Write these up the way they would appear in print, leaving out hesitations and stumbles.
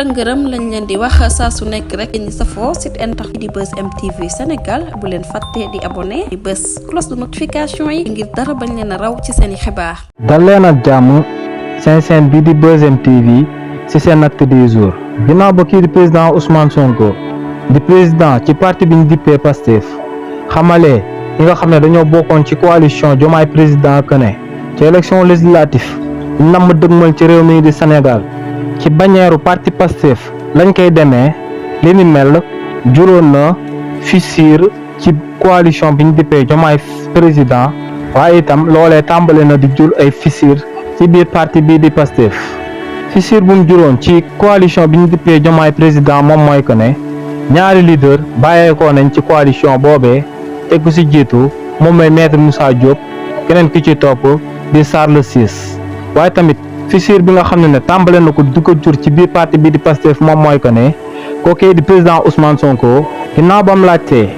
ngërëm lañ leen di wax saa su nekk rek ñi safoo site internet di Buzz M TV Sénégal bu leen fàtte di abonné di bës cloche de notification yi ngir dara bañ leen a raw ci seen i xibaar. dal leen ak jàmm seen chaîne bi di Buzz M TV ci seen acte du jour. ginnaaw ba kii di président Ousmane Sonko di président ci parti bi ñu dippee Pastef xamalee ñi nga xam ne dañoo bokkoon ci coalition Diomaye président que ne ci élection législative nam dëgmal ci réew mi di Sénégal ci bannière parti Pastef lañ koy demee li ni mel juróon na fissure ci coalition bi ñu dippee Diomaye président waaye itam loolee tàmbale na di jur ay fissure ci biir parti bii di Pastef. fissure bu mu juróon ci coalition bi ñu dippee Diomaye président moom mooy que ne ñaari leader bàyyeekoo nañ ci coalition boobee te ku ci jiitu moom mooy maître Moussa Diop keneen ki ci topp di Charles Ciss waaye tamit fissure bi nga xam ne tàmbale na ko di ko jur ci biir parti bi di Pastef moom mooy que ne kookee di président Ousmane Sonko ginnaaw ba mu laajtee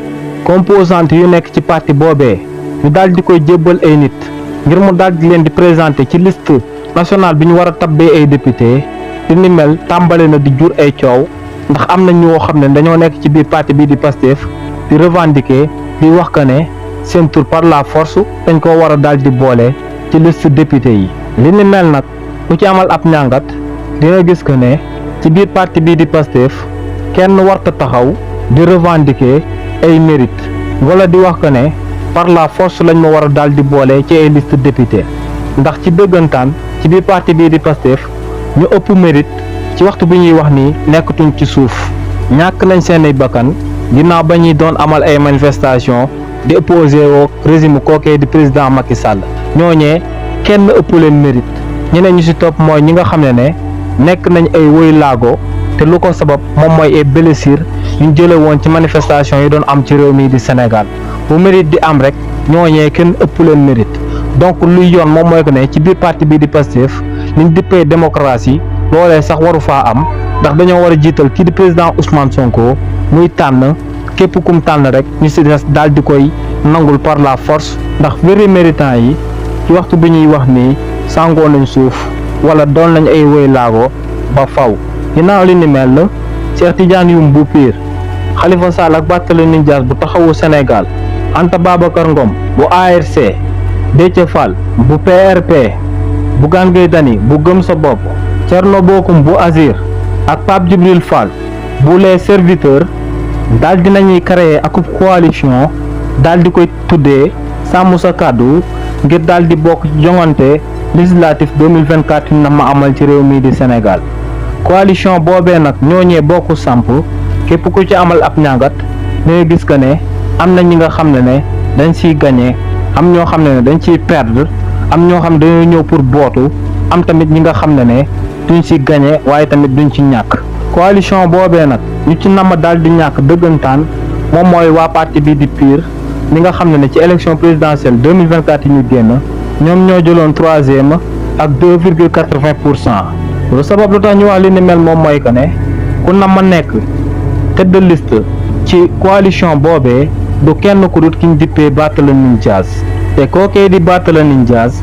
composante yu nekk ci parti boobee ñu daal di koy jébbal ay nit ngir mu daal di leen di présenter ci liste nationale bi ñu war a tabbee ay député li ni mel tàmbale na di jur ay coow ndax am na ñoo xam ne dañoo nekk ci biir parti bi di Pastef di revendiquer di wax que ne seen tur par la force dañ ko war a daal di boole ci liste député yi. li ni mel nag ku ci amal ab ñàngat dina gis que ne ci biir parti bii di Pastef kenn warta taxaw di revendiquer ay mérite wala di wax que ne par la force lañ ma war a daal di boole ci ay liste député ndax ci dëggantaan ci biir parti bii di Pastef ñu ëpp mérite ci waxtu bi ñuy wax ni nekkatuñ ci suuf ñàkk nañ seeni bakkan ginnaaw ba ñuy doon amal ay manifestation di opposé woo régime kookee di président Macky Sall ñooñee kenn ëpp leen mérite ñeneen ñu ci topp mooy ñi nga xam ne nekk nañ ay woy laago te lu ko sabab moom mooy ay blessure ñu jële woon ci manifestation yi doon am ci réew mi di Sénégal bu mérite di am rek ñooñee kenn ëpp leen mérite donc luy yoon moom mooy que ne ci biir parti bii di Pastef liñ dippee démocratie loolee sax waru faa am ndax dañoo war a jiital kii di président Ousmane Sonko muy tànn képp kum tànn rek ñu ci des daal di koy nangul par la force ndax vrai méritant yi ci waxtu bi ñuy wax ni sàngoo nañ suuf wala doon nañ ay woy laago ba faw ginnaaw li ni mel Cheikh Tidiane Youm bu Pire Khalifa Sall ak Barthélémy Dias bu taxawu Sénégal Anta Babacar Ngom bu ARC Déthié Fall bu PRP Bougane Gueye Dany bu Gëm Sa Bopp Thierno Bocoum bu Azir ak Pape Djibril Fall bu les serviteurs daal dinañuy créer akub coalition daal di koy tuddee sàmm sa kàddu ngir daal di bokk ci joŋante législatif 2024 na ma amal ci réew mi di Sénégal coalition boobee nag ñooñee bokk samp képp ku ci amal ab ñàngat ñooy gis que ne am na ñi nga xam ne dañ ciy gagné am ñoo xam ne dañ ciy perdre am ñoo xam ne dañoo ñëw pour bootu am tamit ñi nga xam ne duñ ci gagné waaye tamit duñ ci ñàkk coalition boobee nag ñu ci nama daal di ñàkk dëggantaan moom mooy waa parti bi di Pire li nga xam ne ci élection présidentielle 2024 yi ñu génn ñoom ñoo jëloon 3e ak 2,80%. lu sabab lu tax ñu wax li ni mel moom mooy que ne ku nama nekk tête de liste ci coalition boobee du kenn ku dut ki ñu dippee Barthélémy Dias te kookee di Barthélémy Dias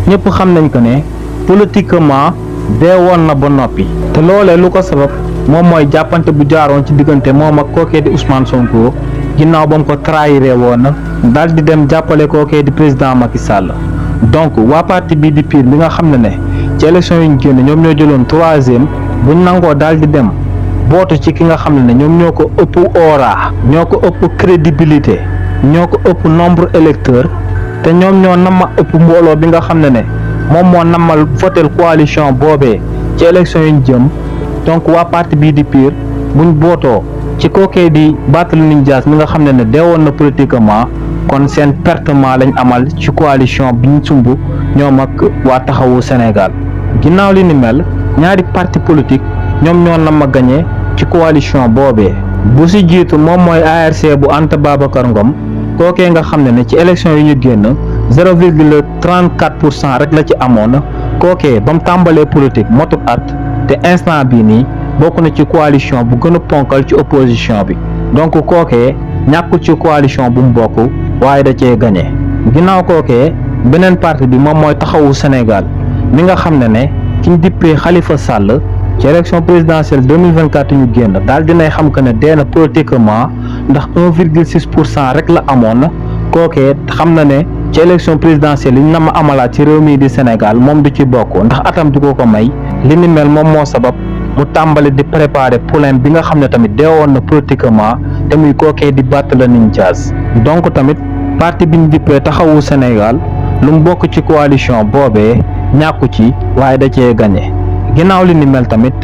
ñëpp xam nañ que ne politiquement dee woon na ba noppi te loolee lu ko sabab moom mooy jàppante bu jaaroon ci diggante moom ak kookee di Ousmane Sonko ginnaaw ba mu ko trahiré woon daal di dem jàppale kookee di président Macky Sall donc waa parti bii di Pire bi nga xam ne ci élection yi ñu génn ñoom ñoo jëloon 3e buñ nangoo daal di dem bootu ci ki nga xam ne ñoom ñoo ko ëpp aura ñoo ko ëpp crédibilité ñoo ko ëpp nombre électeur te ñoom ñoo nama ëpp mbooloo bi nga xam ne moom moo namal votel coalition boobee ci élection yi ñu jëm donc waa parti bii di Pire buñ bootoo ci kookee di Barthélémy Dias mi nga xam ne deewoon na politiquement kon seen pertement lañ amal ci coalition bi ñu sumb ñoom ak waa taxawu Sénégal ginnaaw li ni mel ñaari parti politique ñoom ñoo nama gagné ci coalition boobee bu ci jiitu moom mooy ARC bu Anta Babacar Ngom kookee nga xam ne ci élection yi ñu génn 0,34% rek la ci amoon kookee ba mu tàmbalee politique motut at te instant bii nii bokk na ci coalition bu gën a ponkal ci opposition bi donc kookee ñàkkul ci coalition bu mu bokk waaye da cee gagné ginnaaw kookee beneen parti bi moom mooy taxawu Sénégal mi nga xam ne ki ñu dippee Khalifa Sall ci élection présidentielle 2024 ñu génn daal dinay xam que ne dee na politiquement ndax 1,6% rek la amoon kookee xam na ne ci élection présidentielle yi ñu na ma amalaat ci réew mii di Sénégal moom du ci bokk ndax atam du ko may li ni mel moom moo sabab mu tàmbali di préparer poulain bi nga xam ne tamit deewoon na politiquement te muy kookee di Barthélémy Dias donc tamit parti bi ñu dippee taxawu Sénégal lu mu bokk ci coalition boobee ñàkku ci waaye da cee gagné ginnaaw li ni mel tamit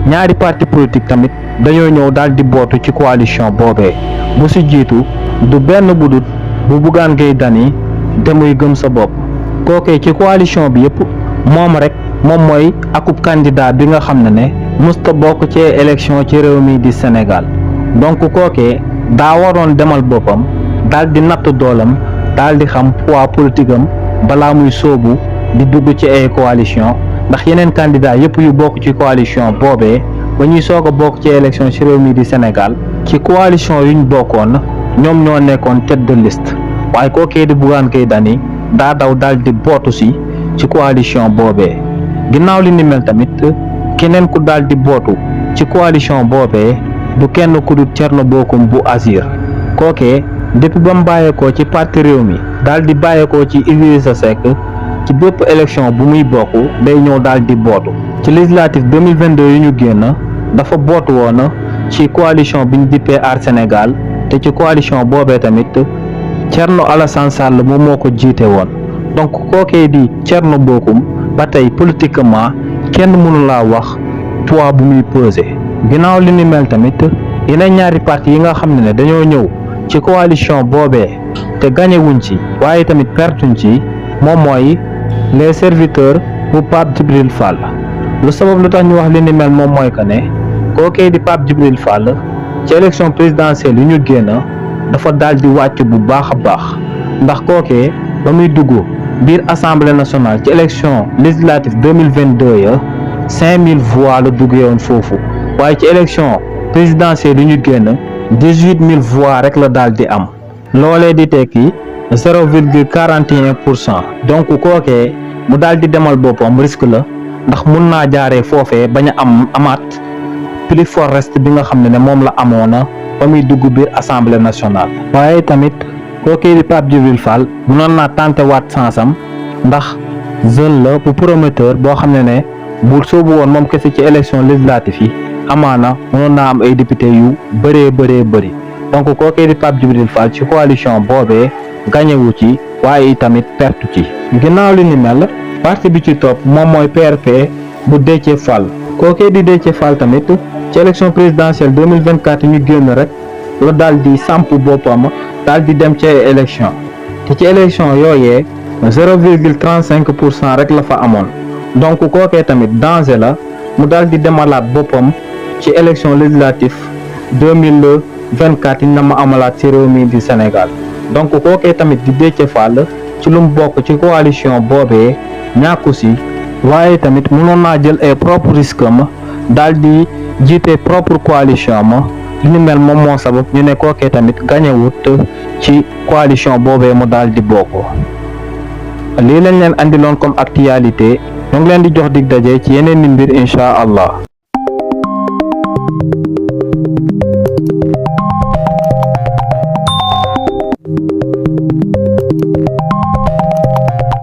ñaari parti politique tamit dañoo ñëw daal di bootu ci coalition boobee bu si jiitu du benn budut bu Bougane Gueye Dany te muy gëm sa bopp kookee ci coalition bi yëpp moom rek moom mooy akub candidat bi nga xam ne musta bokk ci élection ci réew mi di Sénégal donc kookee daa waroon demal boppam daal di natt doolam daal di xam poids politique am balaa muy sóobu di dugg ci ay coalition ndax yeneen candidat yëpp yu bokk ci coalition boobee ba ñuy soog a bokk ci élection ci réew mi di Sénégal ci coalition yuñ bokkoon ñoom ñoo nekkoon tête de liste waaye kookee di Bougane Gueye Dany daa daw daal di bootu si ci coalition boobee ginnaaw li ni mel tamit keneen ku daal di bootu ci coalition boobee du kenn ku dul Thierno Bocoum bu Azir kookee depuis ba mu bàyyeekoo ci parti réew mi daal di bàyyeekoo ci Idrissa Seck ci bépp élection bu muy bokk day ñëw daal di bootu ci législative 2022 yu ñu génn dafa bootu woon ci coalition bi ñu dippee Aar Sénégal te ci coalition boobee tamit Thierno Alassane Sall moom moo ko jiite woon donc kookee di Thierno Bocoum ba tey politiquement kenn mënu laa wax poids bu muy peser ginnaaw li ni mel tamit yeneen ñaari parti yi nga xam ne dañoo ñëw ci coalition boobee te gagné wuñ ci waaye tamit pertuñ ci moom mooy les serviteurs bu Pape Djibril Fall lu sabab lu tax ñu wax li ni mel moom mooy que ne kookee di Pape Djibril Fall ci élection présidentielle yu ñu génn dafa daal di wàcc bu baax a baax ndax kookee ba muy dugg biir assemblée nationale ci élection législative 2022 ya 5000 voix la duggee woon foofu waaye ci élection présidentielle yu ñu génn 18000 voix rek la daal di am loolee di tekki 0,41% donc kookee mu daal di demal boppam risque la ndax mun naa jaaree foofee bañ a amaat plus fort reste bi nga xam ne moom la amoona ba muy dugg biir assemblée nationale waaye tamit kookee di Pape Djibril Fall mënoon naa tenter waat sansam ndax jeune la bu prometteur boo xam ne bu soobu woon moom kese ci élection législative yi amaana mënoon naa am ay député yu bëree bëri donc kookee di Pape Djibril Fall ci coalition boobee gagné wu ci waaye tamit pertu ci ginnaaw li ni mel parti bi ci topp moom mooy PRP bu Déthié Fall kookee di Déthié Fall tamit ci élection présidentielle 2024 ñu génn rek la daal di samp boppam daal di dem ci ay élection te ci élection yooyee 0,35% rek la fa amoon donc kookee tamit danger la mu daal di demalaat boppam ci élection législative 2024 yi na ma amalaat ci réew mi di Sénégal donc kookee tamit di Déthié Fall ci lu mu bokk ci coalition boobee ñàkku si waaye tamit mënoon naa jël ay propre risque ma daal di jiite propre coalition ma li ni mel moom moo sabab ñu ne kookee tamit gañewut ci coalition boobee mu daal di bokk lii lañ leen andiloon comme actualité ñu ngi leen di jox dig daje ci yeneen mbir incha allah